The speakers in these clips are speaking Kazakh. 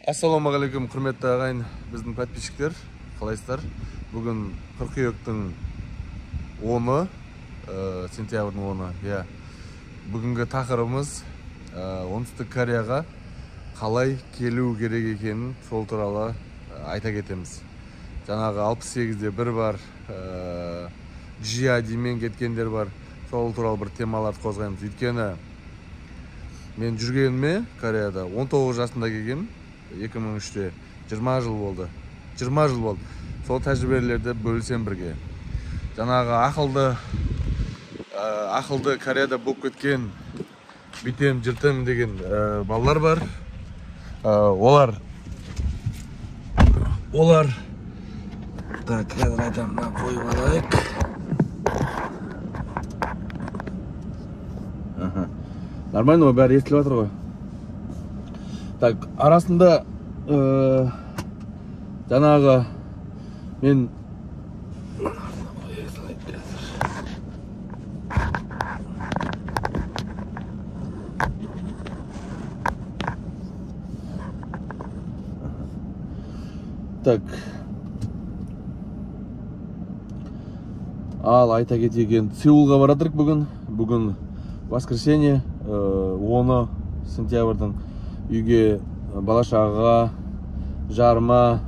Ассалаумағалейкум, құрметті ағайын, біздің подписчиктер, қалайсыздар? Бүгін қыркүйектің 10-ы, сентябрьдің 10-ы, иә. Бүгінгі тақырыбымыз Оңтүстік Кореяға қалай келу керек екенін сол туралы айта кетеміз. Жаңағы 68-де бір бар, GID-мен кеткендер бар, сол туралы бір темаларды қозғаймыз. Өйткені мен жүргеніме Кореяда 19 жасында келгенмін, 2003-те 20 жыл болды. 20 жыл болды. Сол тәжірибелерді бөлісем бірге. Жаңағы ақылды Кореяда болып кеткен бүйтем, жыртым деген балалар бар. Олар так, қазір айтамын, мына қойып алайық. Аха. Нормально ғой, бәрі естіліп жатыр ғой. Так, арасында жаңағы мен так, ал айта кетейік, енді Сеулға баратырық бүгін. Бүгін воскресенье, 10 сентябрьдің. Үйге бала шағаға, жарма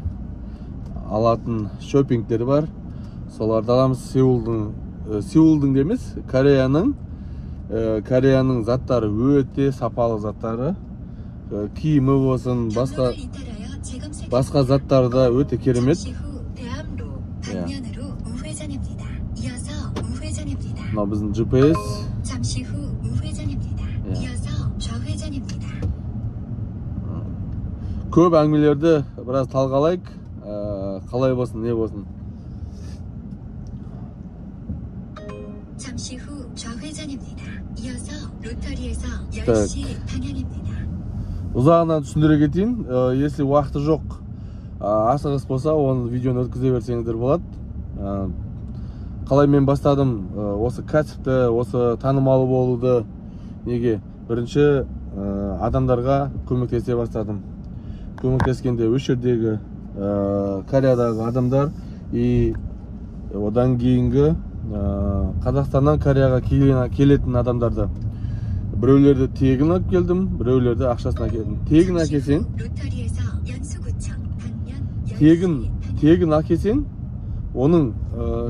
алатын шопингтер бар. Соларды аламыз. Сеулдің де емес, Кореяның заттары өте сапалы заттары. Киімі болсын, басқа заттары да өте керемет. Иә. Мынау біздің GPS. Иә. Көп әңгімелерді біраз талқылайық, қалай болсын, не болсын. Так. Ұзағынан түсіндіре кетейін. Если уақыты жоқ, асығыс болса, оны видеоны өткізе берсеңіздер болады. Қалай мен бастадым осы кәсіпті, осы танымалы болуды, неге? Бірінші адамдарға көмектесе бастадым. Көмектескенде осы жердегі Кореядағы адамдар и одан кейінгі Қазақстаннан Кореяға келетін адамдарды біреулерді тегін алып келдім, біреулерді ақшасына әкелдім. Тегін әкелсең, тегін әкелсең, оның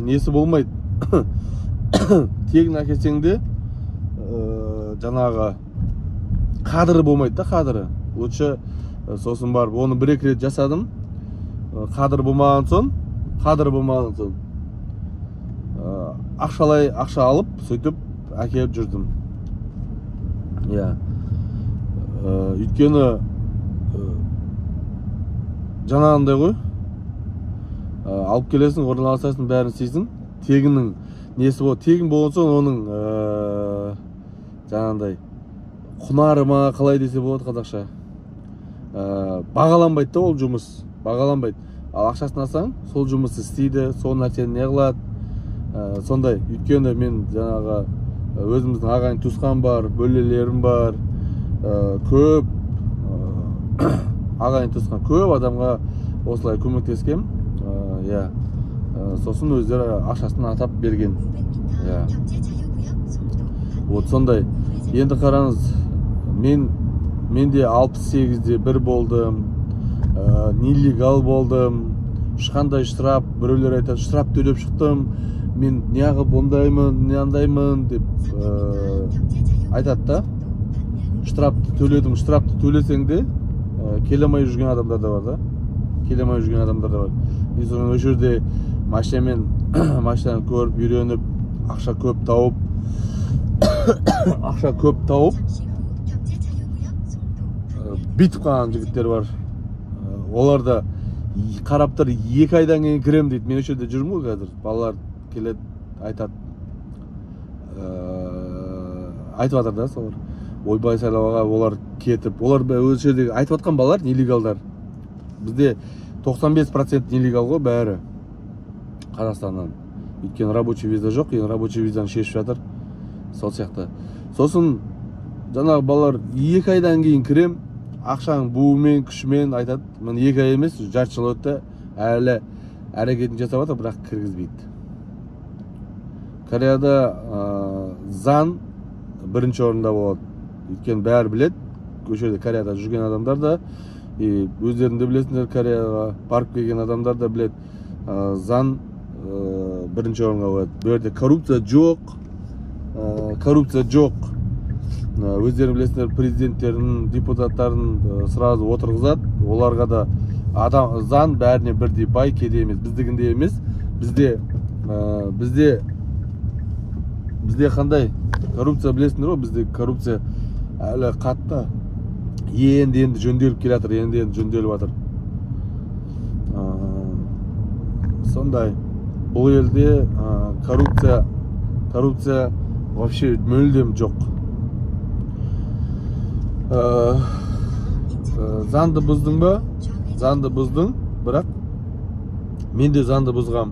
несі болмайды. Тегін әкелсең де жаңағы қадірі болмайды да, қадірі. Лучше сосын барып оны бір-екі рет жасадым. Қадір болмаған соң, ақшалай ақша алып, сөйтіп әкеліп жүрдім. Иә. Өйткені жаңағындай ғой, алып келесің, орналасасың, бәрін істейсің. Тегіннің несі болады? Тегін болған соң оның жаңағындай құнары ма, қалай десе болады қазақша? Бағаланбайды да ол жұмыс, бағаланбайды. Ал ақшасын алсаң, сол жұмысты істейді, сол нәрсені не қылады, сондай. Өйткені мен жаңағы өзіміздің ағайын туысқан бар, бөлелерім бар, көп ағайын туысқан көп адамға осылай көмектескем. Иә. Сосын өздері ақшасын атап берген. Иә. Вот сондай. Енді қараңыз, мен де 68-де бір болдым, нелегал болдым, ешқандай штраф, біреулер айтады, штраф төлеп шықтым, мен неғып ондаймын, не андаймын деп айтады да. Штрафты төледім, штрафты төлесең де келе алмай жүрген адамдар да бар да. Келе алмай жүрген адамдар да бар. И соны осы жерде машинамен, машинаны көріп, үйреніп, ақша көп тауып, ақша көп тауып, бүйтіп қалған жігіттер бар. Олар да қарап тұр, 2 айдан кейін кірем дейді. Мен осы жерде жүрмін ғой қазір. Балалар келеді, айтады. Айтып жатыр да солар. Ойбай сайлауға олар кетіп, олар осы жердегі айтып жатқан балалар нелегалдар. Бізде 95% нелегал ғой бәрі Қазақстаннан. Өйткені рабочий виза жоқ, енді рабочий визаны шешіп жатыр. Сол сияқты. Сосын жаңағы балалар 2 айдан кейін кірем, Ақшаның буымен, күшімен айтады. Міне, 2 ай емес, жарты жыл өтті, әлі әрекетін жасап жатыр, бірақ кіргізбейді. Кореяда заң бірінші орында болады. Өйткені бәрі біледі, көшеде Кореяда жүрген адамдар да, и өздерің де білесіңдер, Кореяға барып келген адамдар да біледі. Заң бірінші орынға қояды. Бұл жерде коррупция жоқ, коррупция жоқ. Өздерің білесіңдер, президенттерін, депутаттарын сразу отырғызады. Оларға да адам, заң бәріне бірдей, бай кедей емес, біздікіндей емес. Бізде қандай коррупция, білесіңдер ғой, бізде коррупция әлі қатты, енді енді жөнделіп келе жатыр, енді енді жөнделіп жатыр. Сондай. Бұл елде коррупция вообще мүлдем жоқ. Заңды бұздың ба? Заңды бұздың, бірақ мен де заңды бұзғам.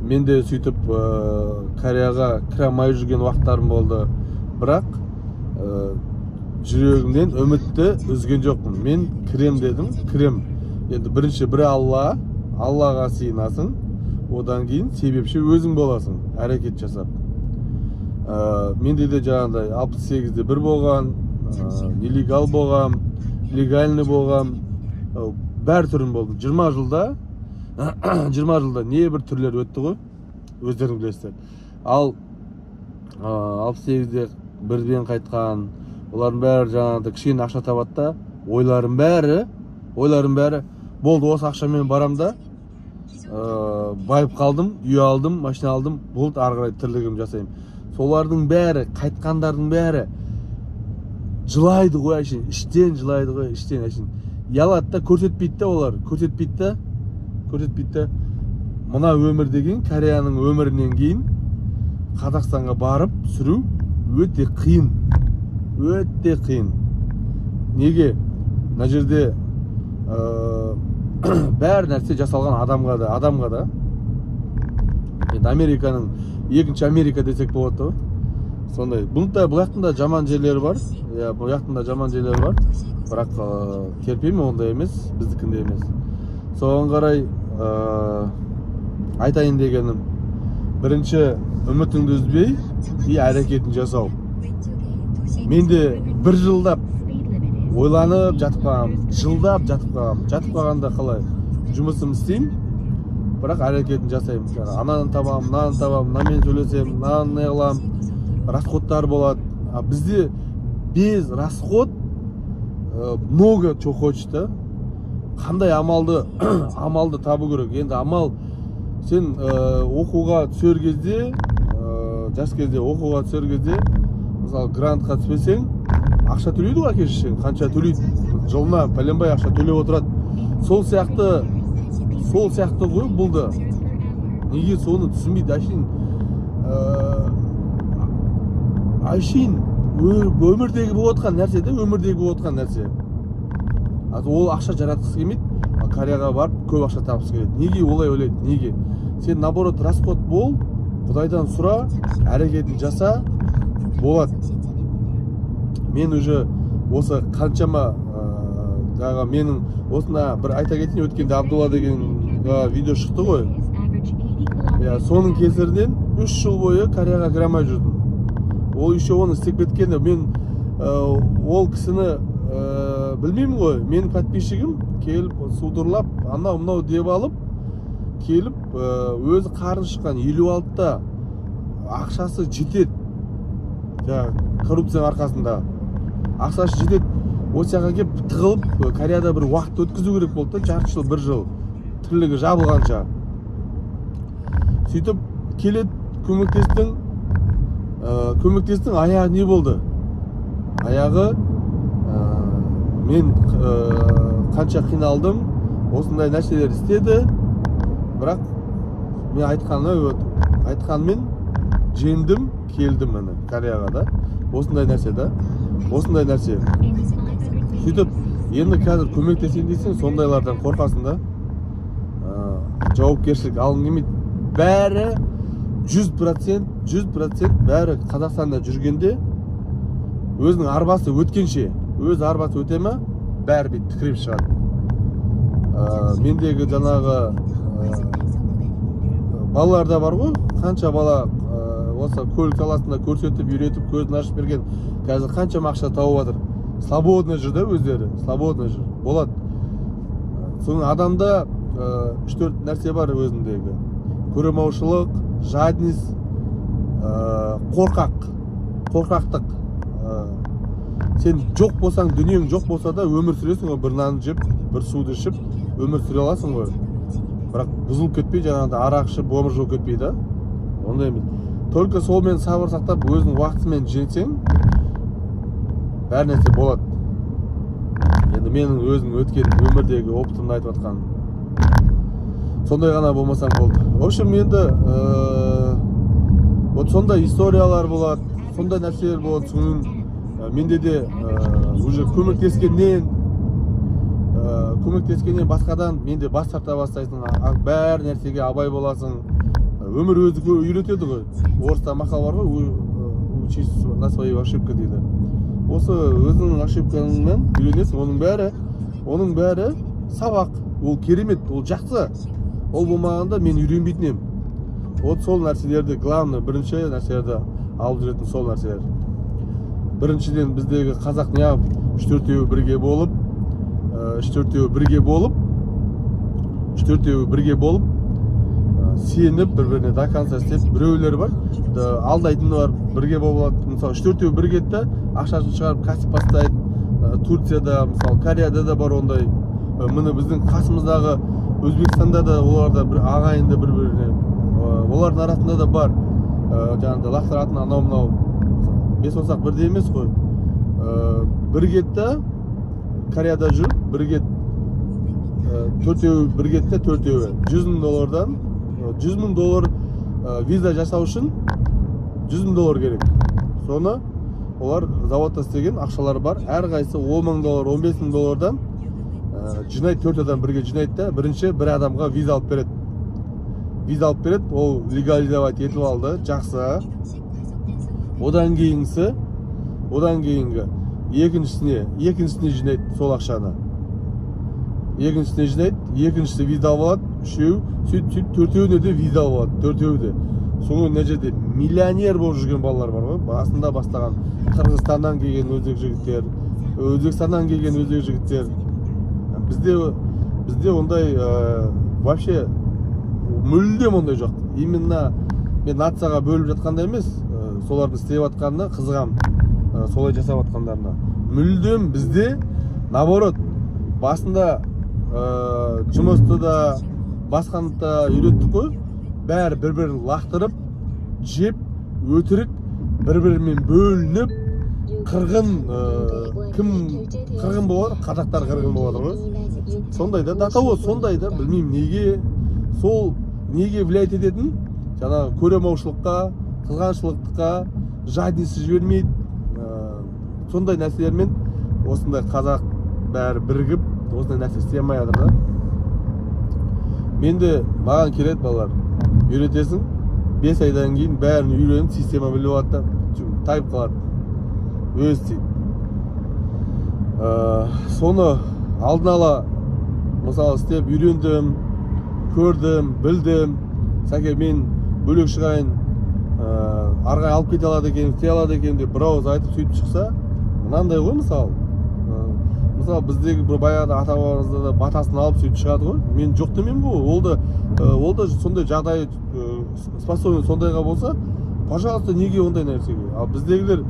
Мен де сөйтіп Кореяға кіре алмай жүрген уақыттарым болды. Бірақ жүрегімнен үмітті үзген жоқпын. Мен кірем дедім, кірем. Енді бірінші бір Алла, Аллаға сыйынасың, одан кейін себепші өзің боласың, әрекет жасап. Менде де жаңағыдай 68-де 1 болған, нелегал болғам, легальный болғам, бәр түрін болдым. 20 жылда не бір түрлер өтті ғой, өздерің білесіздер. Ал 68-де 1-ден қайтқан, олардың бәрі жаңағыдай кішкене ақша табады да, ойларының бәрі болды, осы ақшамен барам да, байып қалдым, үй алдым, машина алдым, болды, ары қарай тірлігім жасаймын. Солардың бәрі, қайтқандардың бәрі жылайды ғой әшейін, іштен жылайды ғой, іштен әшейін. Ұялады да, көрсетпейді да олар, көрсетпейді да, көрсетпейді да. Мына өмір деген, Кореяның өмірінен кейін Қазақстанға барып сүру өте қиын, өте қиын. Неге? Мына жерде бәр нәрсе жасалған адамға да, адамға да. Енді Американың, екінші Америка десек болады ғой. Сондай. Бұның да, бұл жақтың да жаман жерлері бар. Иә, бұл жақтың да жаман жерлері бар. Бірақ терпеймін, ондай емес, біздікіндей емес. Соған қарай айтайын дегенім, бірінші үмітіңді үзбей, и әрекетін жасау. Мен де бір жылдап ойланып жатып қалғанмын, жылдап жатып қалғанмын. Жатып қалғанда қалай? Жұмысымды істеймін, бірақ әрекетін жасаймын. Жаңағы ананы табамын, мынаны табамын, мынамен сөйлесемін, мынаны не қыламын, расходтар болады. А бізде без расход много чего хочет, да? Қандай амалды табу керек? Енді амал, сен оқуға түсер кезде, жас кезде оқуға түсер кезде, мысалы, грантқа түспесең, ақша төлейді ғой әке шешең, қанша төлейді, жылына пәленбай ақша төлеп отырады. Сол сияқты ғой бұл да. Неге соны түсінбейді? Әшейін әшейін өмірдегі болып отқан нәрсе де, өмірдегі болып отқан нәрсе. А ол ақша жаратқысы келмейді, а Кореяға барып көп ақша тапқысы келеді. Неге олай ойлайды? Неге? Сен наоборот расход бол, Құдайдан сұра, әрекетін жаса, болады. Мен уже осы қаншама жаңағы менің осында бір айта кетейін, өткенде Абдулла деген видео шықты ғой. Иә, соның кесірінен 3 жыл бойы Кореяға кіре алмай жүрдім. Ол еще оны істеп кеткенде мен ол кісіні білмеймін ғой, менің подписчигім келіп судырлап, анау мынау деп алып келіп, өзі қарны шыққан, 56-та, ақшасы жетеді, жаңағы коррупцияның арқасында ақшасы жетеді. Осы жаққа келіп тығылып, Кореяда бір уақыт өткізу керек болды да, жарты жыл, бір жыл, тірлігі жабылғанша. Сөйтіп келеді, көмектестің, көмектестің, аяғы не болды? Аяғы мен қанша қиналдым, осындай нәрселер істеді, бірақ мен айтқаны, вот, айтқанмен жеңдім, келдім міне Кореяға да. Осындай нәрсе да, осындай нәрсе. Сөйтіп енді қазір көмектесейін десең, сондайлардан қорқасың да, жауапкершілік алғың келмейді. Бәрі 100%, 100% бәрі Қазақстанда жүргенде өзінің арбасы өткенше, өз арбасы өте ма. бәрі бүйтіп тікірейіп шығады. Мендегі жаңағы балалар да бар ғой, қанша бала осы көлік саласында көрсетіп, үйретіп, көзін ашып берген, қазір қаншама ақша тауып жатыр. Свободно жүр да өздері, свободно жүр. Болады. Соның адамда 3-4 нәрсе бар өзіндегі. Көремаушылық, жадность, қорқақ, қорқақтық. Сен жоқ болсаң, дүниең жоқ болса да өмір сүресің ғой, бір нан жеп, бір суды ішіп өмір сүре аласың ғой. Бірақ бұзылып кетпей, жаңағыдай арақ ішіп, бомж болып кетпей да. Ондай емес. Только солмен сабыр сақтап, өзің уақытымен жеңсең, бәр нәрсе болады. Енді менің өзім өткен өмірдегі опытымды айтып жатқаным. Сондай ғана болмасам болды. В общем, енді вот сондай историялар болады, сондай нәрселер болады. Соның менде де уже көмектескеннен басқадан менде бас тарта бастайсың, бәр нәрсеге абай боласың. Өмір өзі үйретеді ғой. Орыста мақал бар ғой, учись на своей ошибке дейді. Осы өзіңнің ошибкаңнан үйренесің, оның бәрі сабақ. Ол керемет, ол жақсы. Ол болмағанда мен үйренбейтін едім. Вот сол нәрселерді, главное, бірінші нәрселерді алып жүретін сол нәрселер. Біріншіден, біздегі қазақ неғып үш-төртеуі бірге болып, үш-төртеуі бірге болып, үш-төртеуі бірге болып, сеніп бір-біріне до конца істеп, біреулер бар, алдайтыны бар, бірге болып алады. Мысалы, үш-төртеуі бірге еді да, ақшасын шығарып кәсіп бастайды. Турцияда, мысалы, Кореяда да бар ондай. Міне біздің қасымыздағы Өзбекстанда да оларда бір ағайынды бір-біріне, олардың арасында да бар. Жаңағыдай лақтыратын анау-мынау. Бес саусақ бірдей емес қой. Бірге еді да, Кореяда жүріп, бірге, төртеуі бірге еді да, төртеуі жүз мың доллардан, жүз мың доллар, виза жасау үшін жүз мың доллар керек. Соны олар заводта істеген ақшалары бар, әрқайсысы он мың доллар, он бес мың доллардан жинайды, төрт адам бірге жинайды да, бірінші бір адамға виза алып береді. Виза алып береді, ол легализовать етіп алды, жақсы. Одан кейінгі екіншісіне жинайды сол ақшаны. Екіншісіне жинайды, екіншісі виза алып алады, үшеу, сөйтіп, сөйтіп төртеуіне де виза алып алады, төртеуі де. Соңы мына жерде миллионер болып жүрген балалар бар ғой, басында бастаған Қырғызстаннан келген өзбек жігіттер, Өзбекстаннан келген өзбек жігіттер. Бізде ондай вообще мүлдем ондай жоқ. Именно мен нацияға бөліп жатқанда емес, солардың істеп жатқанына қызығамын, солай жасап жатқандарына. Мүлдем бізде наоборот, басында жұмысты да, басқаны да үйреттік қой, бәрі бір-бірін лақтырып, жеп, өтірік, бір-бірімен бөлініп, қырғын, кім қырғын болады? Қазақтар қырғын болады ғой. Сондай да, до того сондай да, білмеймін неге, сол неге влиять ететін, жаңағы көремаушылыққа, қызғаншылыққа, жадность жібермейді, сондай нәрселермен осындай қазақ бәрі бірігіп, осындай нәрсе істей алмай жатыр да. Мен де, маған келеді балалар, үйретесің, 5 айдан кейін бәрін үйреніп, система біліп алады да, тайып қалады. Өзі істейді. Соны алдын ала мысалы істеп үйрендім, көрдім, білдім. Сәке, мен бөлек шығайын, ары қарай алып кете алады екен, істей алады екен деп бір ауыз айтып сөйтіп шықса, мынандай ғой мысалы. Мысалы, біздегі бір баяғыда ата-бабамызда да батасын алып сөйтіп шығады ғой. Мен жоқ демеймін ғой. Ол да сондай жағдай, способен сондайға болса, пожалуйста, неге ондай нәрсеге? Ал біздегілер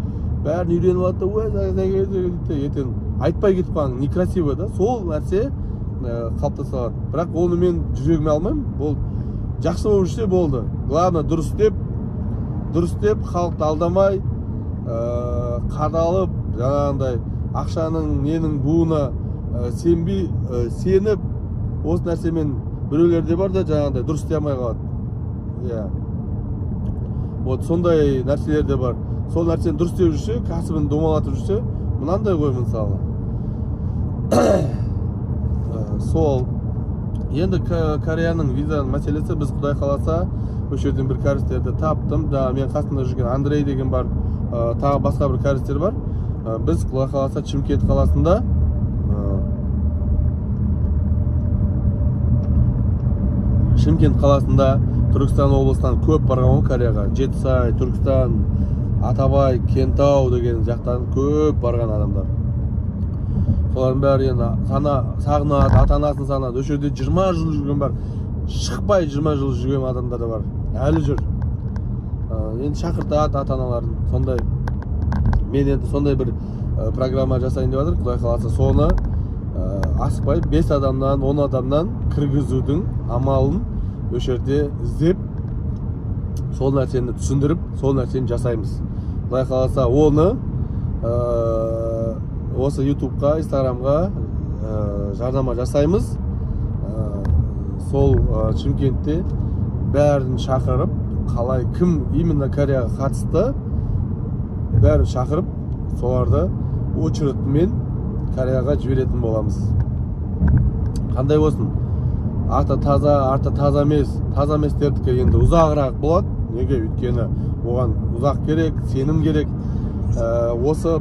бәрін үйреніп алады да, ой, зәге, зәге, зәге дейді де, ертең айтпай кетіп қалған некрасиво да, сол нәрсе қалыптаса алады. Бірақ оны мен жүрегіме алмаймын. Ол жақсы болып жүрсе болды. Главное, дұрыс істеп, дұрыс істеп, халықты алдамай, қадалып, жаңағындай ақшаның ненің буына сенбей, сеніп, осы нәрсемен біреулерде бар да, жаңағындай дұрыс істей алмай қалады. Иә. Вот сондай нәрселер де бар. Сол нәрсені дұрыс істеп жүрсе, кәсібін домалатып жүрсе, мынандай ғой мысалы. Сол. Енді Кореяның визаның мәселесі, біз Құдай қаласа, осы жерден бір кәрістерді таптым. Жаңа мен қасымда жүрген Андрей деген бар, тағы басқа бір кәрістер бар. Біз Құдай қаласа Шымкент қаласында, Шымкент қаласында Түркістан облысынан көп барған ғой Кореяға. Жетісай, Түркістан, Атабай, Кентау деген жақтан көп барған адамдар. Солардың бәрі енді сағынады, ата-анасын сағынады. Осы жерде 20 жыл жүрген бар. Шықпай 20 жыл жүрген адамдар да бар. Әлі жүр. Енді шақыртады ата-аналарын. Сондай мен енді сондай бір программа жасайын деп жатыр. Құдай қаласа соны асықпай 5 адамнан, 10 адамнан кіргізудің амалын осы жерде іздеп, сол нәрсені түсіндіріп, сол нәрсені жасаймыз. Құдай қаласа оны осы YouTube'қа, Instagram'ға жарнама жасаймыз. Сол Шымкентте бәрін шақырып, қалай кім именно Кореяға қатысты, бәрін шақырып, соларды очередьмен Кореяға жіберетін боламыз. Қандай болсын, арты таза, арты таза емес, таза еместердікі енді ұзағырақ болады. Неге? Өйткені оған ұзақ керек, сенім керек, осы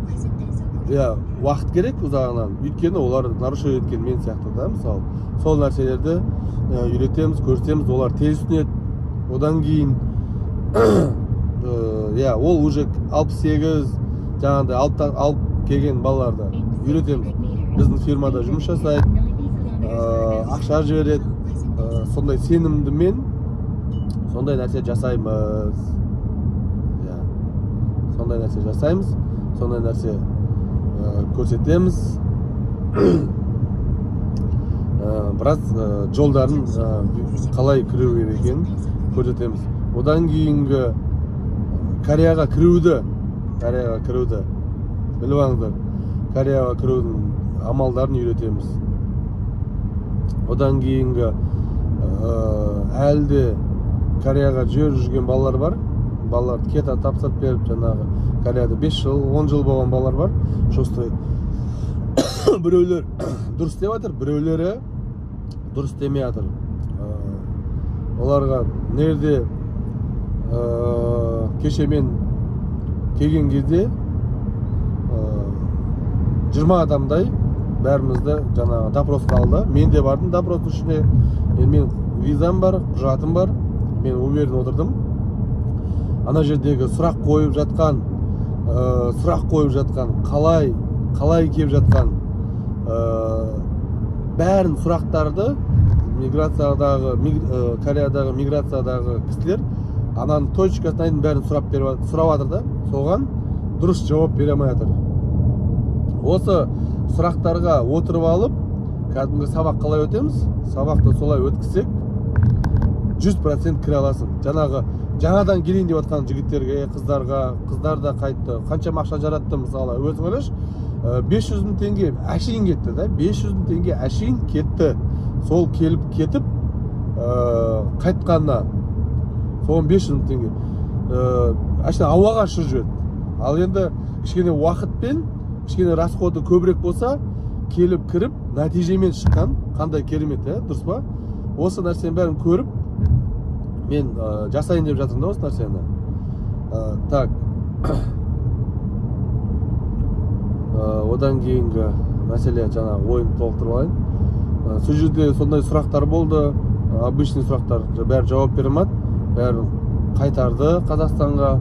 уақыт керек ұзағынан. Өйткені олар нарушение еткен мен сияқты да, мысалы. Сол нәрселерді үйретеміз, көрсетеміз, олар тез түсінеді. Одан кейін ол уже 68 жаңағыдай алып келген балаларды үйретеміз. Біздің фирмада жұмыс жасайды, ақша жібереді, сондай сенімдімен сондай нәрсе жасаймыз. Сондай нәрсе жасаймыз, сондай нәрсе көрсетеміз. Біраз жолдарын қалай кіру керек екенін көрсетеміз. Одан кейінгі Кореяға кіруді біліп алыңыздар. Кореяға кірудің амалдарын үйретеміз. Одан кейінгі әлі де Кореяға жіберіп жүрген балалар бар. Балалар кета тапсырып беріп, жаңағы Кореяда 5 жыл, 10 жыл болған балалар бар. Шостой біреулер дұрыс деп жатыр, біреулері дұрыс демей жатыр. Оларға нерде кеше мен келген кезде 20 адамдай бәрімізді жаңағы допросқа алды. Мен де бардым допростың ішіне. Енді мен визам бар, құжатым бар. Мен уверен отырдым. Ана жердегі сұрақ қойып жатқан, қалай келіп жатқан, бәрін сұрақтарды миграциядағы, Кореядағы миграциядағы кісілер ананың точкасына дейін бәрін сұрап жатыр да, соған дұрыс жауап бере алмай жатыр. Осы сұрақтарға отырып алып, кәдімгі сабақ қалай өтеміз? Сабақты солай өткізсек, 100% кіре аласың. Жаңағы жаңадан келейін деп жатқан жігіттерге, қыздарға, қыздар да қайтты. Қаншама ақша жаратты, мысалы, өзің ойлашы, 500 мың теңге әшейін кетті да, 500 мың теңге әшейін кетті. Сол келіп кетіп, қайтқанына соған 500 мың теңге әшейін ауаға ұшып жіберді. Ал енді кішкене уақытпен, кішкене расходы көбірек болса, келіп кіріп, нәтижемен шыққан қандай керемет, дұрыс па? Осы нәрсенің бәрін көріп, мен жасайын деп жатырмын да осы нәрсені. Так. Одан кейінгі мәселе, жаңа ойымды толықтырып алайын. Сол жерде сондай сұрақтар болды, обычный сұрақтар, бәрі жауап бере алмады, бәрін қайтарды Қазақстанға.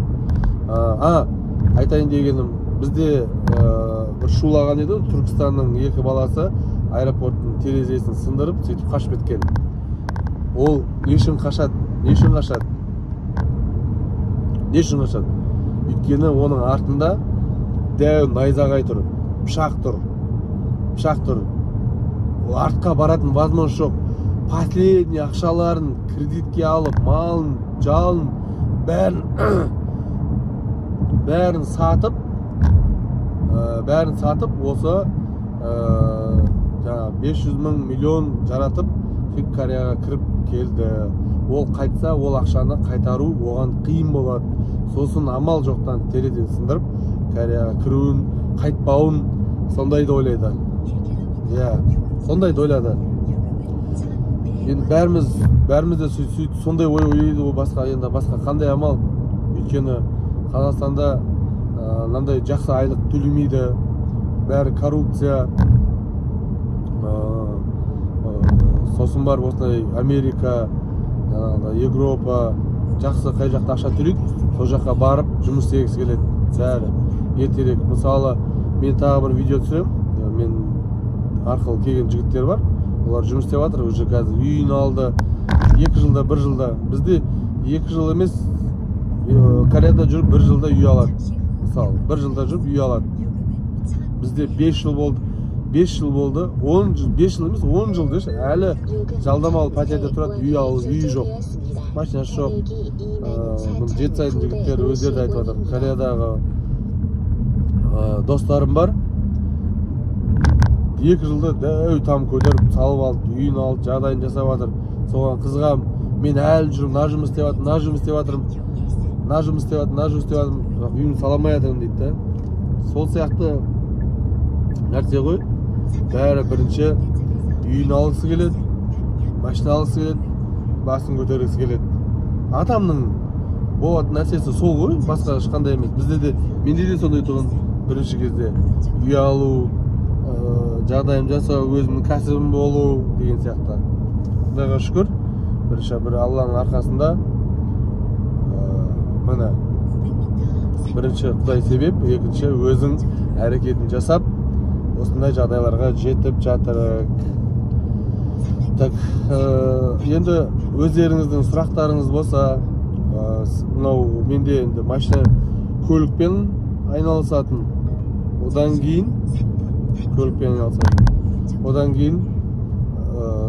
Айтайын дегенім, бізде бір шулаған еді, Түркістанның екі баласы аэропорттың терезесін сындырып, сөйтіп қашып кеткен. Ол не үшін қашады? Не үшін қашады? Не үшін қашады? Өйткені оның артында дәу найзағай тұр, пышақ тұр. Пышақ тұр. Ол артқа баратын возможность жоқ. Последний ақшаларын кредитке алып, малын, жалын, бәрін сатып, осы жаңа 500 мың миллион жаратып, сөйтіп Кореяға кіріп келді. Ол қайтса, ол ақшаны қайтару оған қиын болады. Сосын амал жоқтан терезені сындырып, Кореяға кіруін, қайтпауын сондайды ойлайды. Сондайды ойлады. Енді бәріміз де сөйтіп сондай ой ойлайды ғой, басқа енді басқа қандай амал? Өйткені Қазақстанда мынандай жақсы айлық төлемейді, бәрі коррупция. Сосын барып осындай Америка, Жаңағыдай Европа жақсы, қай жақта ақша төлейді, сол жаққа барып жұмыс істегісі келеді бәрі ертерек. Мысалы, мен тағы бір видео түсіремін, мен арқылы келген жігіттер бар, олар жұмыс істеп жатыр уже қазір, үйін алды 2 жылда, 1 жылда. Бізде 2 жыл емес, Кореяда жүріп 1 жылда үй алады. Мысалы, 1 жылда жүріп үй алады. Бізде 5 жыл болды, 5 жыл болды, 10 жыл, 5 жыл емес, 10 жыл деші, әлі жалдамалы пәтерде тұрады, үй алу, үйі жоқ, машинасы жоқ. Бұны Жетісайдың жігіттері өздері де айтып жатыр. Кореядағы достарым бар, 2 жылда дәу там көтеріп салып алды, үйін алды, жағдайын жасап жатыр. Соған қызығамын. Мен әлі жүрмін, мына жұмыс істеп жатырмын, мына жұмыс істеп жатырмын, мына жұмыс істеп жатырмын, мына жұмыс істеп жатырмын, бірақ үйімді сала алмай жатырмын дейді да. Сол сияқты нәрсе ғой. Бәрі бірінші үйін алғысы келеді, машина алғысы келеді, басын көтергісі келеді. Адамның болатын нәрсесі сол ғой, басқа ешқандай емес. Бізде де, менде де сондай тұғын бірінші кезде үй алу, жағдайым жасау, өзімнің кәсібім болу деген сияқты. Құдайға шүкір, бірінші бір Алланың арқасында, міне, бірінші Құдай себеп, екінші өзің әрекетін жасап, осындай жағдайларға жетіп жатырық. Так, енді өздеріңіздің сұрақтарыңыз болса, мынау менде енді машина көлікпен айналысатын, одан кейін көлікпен айналысатын, одан кейін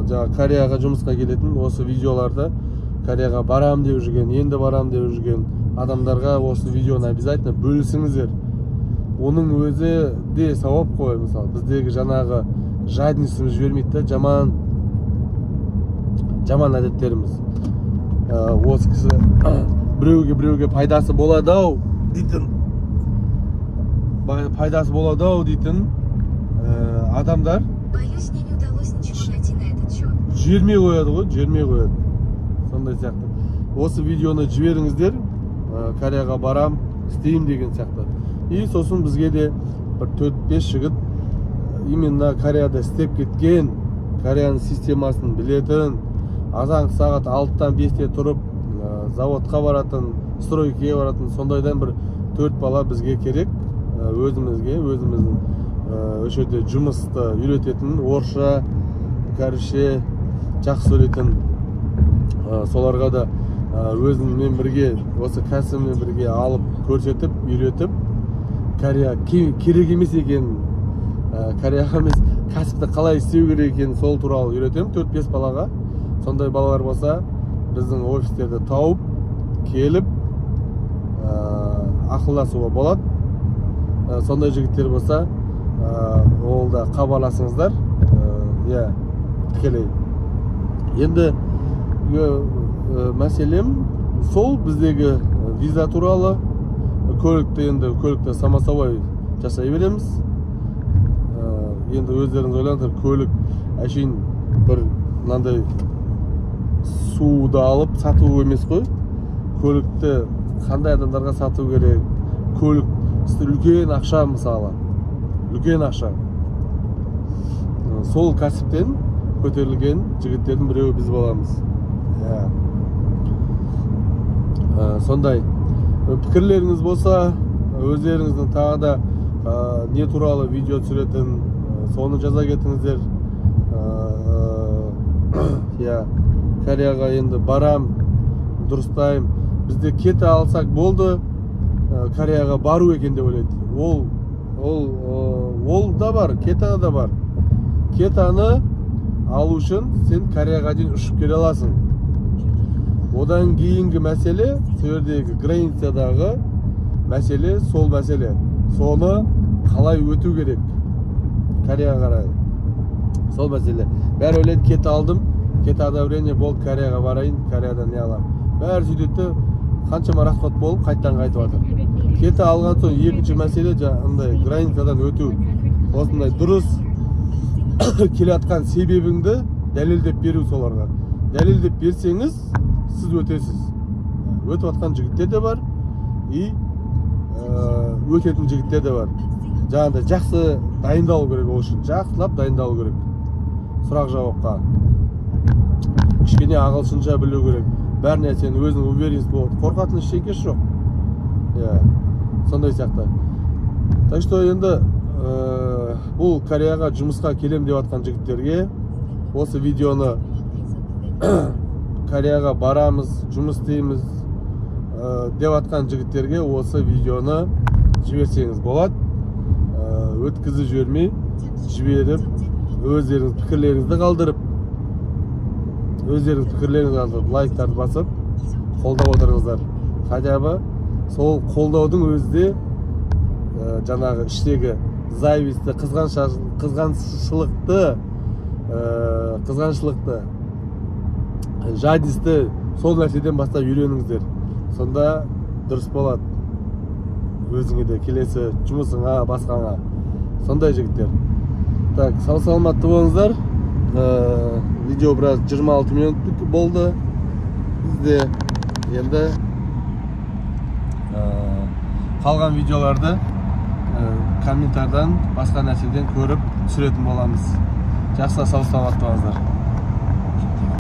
жаңа Кореяға жұмысқа келетін, осы видеоларды Кореяға барам деп жүрген, енді барам деп жүрген адамдарға осы видеоны обязательно бөлісіңіздер. Оның өзі де сауап қой. Мысалы, біздегі жаңағы жадностіміз жібермейді да, жаман әдеттеріміз. Осы кісі біреуге пайдасы болады ау дейтін, пайдасы болады ау дейтін, адамдар Боюсь, мне не удалось ничего найти на этот счет. жібермей қояды ғой, жібермей қояды. Сондай сияқты. Осы видеоны жіберіңіздер, Кореяға барам, істеймін деген сияқты. И сосын бізге де бір 4-5 жігіт именно Кореяда істеп кеткен, Кореяның системасын білетін, азан сағат 6-тан 5-те тұрып, заводқа баратын, стройкаға баратын, сондайдан бір 4 бала бізге керек. Өзімізге, өзіміздің, осы жерде жұмысты үйрететін, орысша, кәрісше жақсы сөйлейтін, соларға да, өзіммен бірге, осы кәсібіммен бірге алып, көрсетіп, үйретіп, Корея керек емес екенін, Кореяға емес, кәсіпті қалай істеу керек екенін сол туралы үйретемін 4-5 балаға. Сондай балалар болса, біздің офистерді тауып, келіп, ақылдасуға болады. Сондай жігіттер болса, ол да хабарласыңыздар. Иә, тікелей. Енді, мәселем сол біздегі виза туралы. Көлікті енді көлікті само собой жасай береміз. Енді өздеріңіз ойлаңыздар, көлік әшейін бір мынандай суды алып сату емес қой. Көлікті қандай адамдарға сату керек? Көлік үлкен ақша, мысалы, үлкен ақша. Сол кәсіптен көтерілген жігіттердің біреуі біз боламыз. Иә. Сондай пікірлеріңіз болса, өздеріңіздің тағы да, не туралы видео түсіретін, соны жаза кетіңіздер. Иә, Кореяға енді барам, дұрыстайым. Бізде кете алсақ болды, Кореяға бару екен деп ойлайды. Ол да бар, кета да бар. Кетаны алу үшін сен Кореяға дейін ұшып келе аласың. Одан кейінгі мәселе, сол жердегі границадағы мәселе, сол мәселе. Соны қалай өту керек Кореяға қарай. Сол мәселе. Бәрі ойлайды, кете алдым, кете одобрение болды, Кореяға барайын, Кореядан не аламын. Бәрі сөйтеді де, қаншама расход болып қайтадан қайтып жатыр. Кете алған соң екінші мәселе жаңағындай границадан өту. Осындай дұрыс келе жатқан себебіңді дәлелдеп беру соларға. Дәлелдеп берсеңіз, сіз өтесіз. Өтіп жатқан жігіттер де бар, и өтетін жігіттер де бар. Жаңағыдай жақсы дайындалу керек ол үшін, жақсылап дайындалу керек сұрақ жауапқа. Кішкене ағылшынша білу керек. Бәр нәрсені өзінің уверенность болады. Қорқатын ештеңкесі жоқ. Иә, сондай сияқты. Так что енді бұл Кореяға жұмысқа келем деп жатқан жігіттерге осы видеоны, Кореяға барамыз, жұмыс істейміз деп жатқан жігіттерге осы видеоны жіберсеңіз болады. Өткізіп жібермей, жіберіп, өздеріңіз пікірлеріңізді қалдырып, өздеріңіз пікірлеріңізді қалдырып, лайктарды басып, қолдап отырыңыздар. Хотя бы сол қолдаудың өзі де жаңағы іштегі зависть ті, қызғаншылықты, жадность ті сол нәрседен бастап үйреніңіздер. Сонда дұрыс болады өзіңе де, келесі жұмысыңа, басқаңа. Сондай, жігіттер. Так, сау саламатты болыңыздар. Видео біраз, 26 минут болды бізде. Енді қалған видеоларды комментардан, басқа нәрседен көріп түсіретін боламыз. Жақсы, сау саламатты болыңыздар.